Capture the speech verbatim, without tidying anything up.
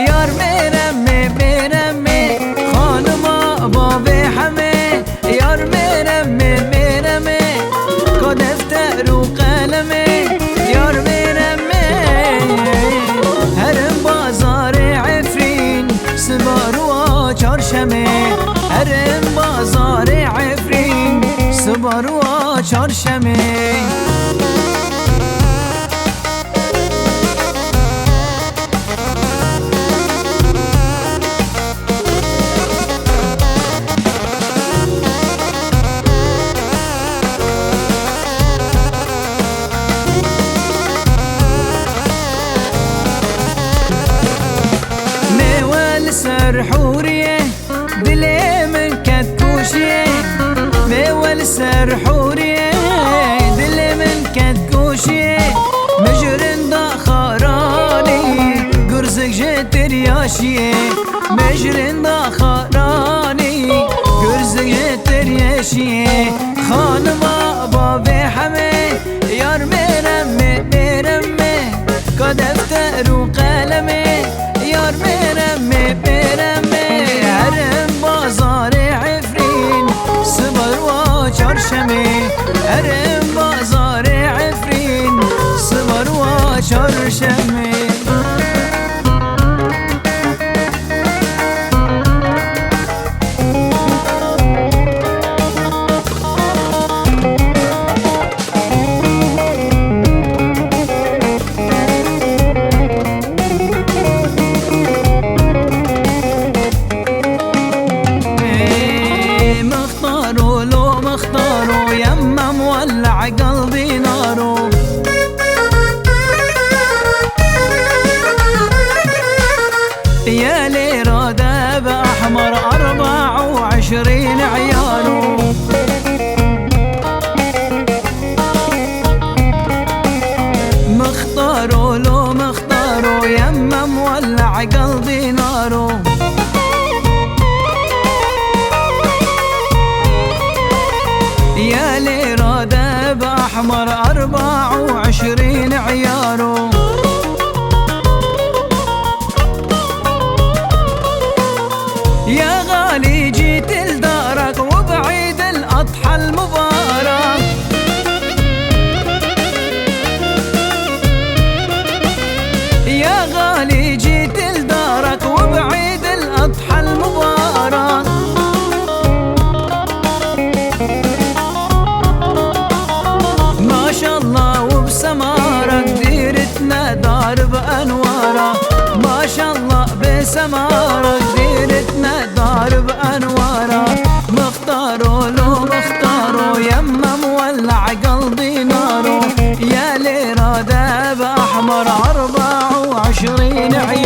Yar mêremê, mêremê, xanima bavê hemê. Yar mêremê, mêremê, ka defter û qelemê. Yar mêremê, herim bazarê Efrîn, sibar û çarşemê. Herim bazarê Efrîn, sibar û çarşemê. Mêwe li ser hûriyê, dilê min ket kûşiyê. Mêwe li ser hûriyê, dilê min ket kûşiyê. Mijrin da xaranî, gurzek ji tiryaşiyê. Mijrin da xaranî, gurzek ji tiryaşiyê. Xanima bavê hemê, yar mêremê, mêremê, ka defter û qelemê. Yar mêremê, mêremê, herim bazarê Efrîn, sibar û çarşemê. Herim bazarê Efrîn, sibar û çarşemê. Mixtaro lo mixtaro, yemem wele gel dînaro. Yê lêra de bi ehmer erba û eşrîn eyaro. Mixtaro lo mixtaro, yemem wele gel dînaro. Yê lêra de bi ehmer erba û eşrîn eyaro. يا غالي جيت لدارك وبعيد الأضحى المبارك. يا غالي جيت لدارك وبعيد الأضحى المبارك. ما شاء الله وبسمارك ديرتنا دار بأنوارك. ما شاء الله بسمارك ديرتنا دار بأنوارك. مختارو لو مختارو يما مولع قلبي نارو. يا ليرة دهب أحمر أربعة وعشرين عيار.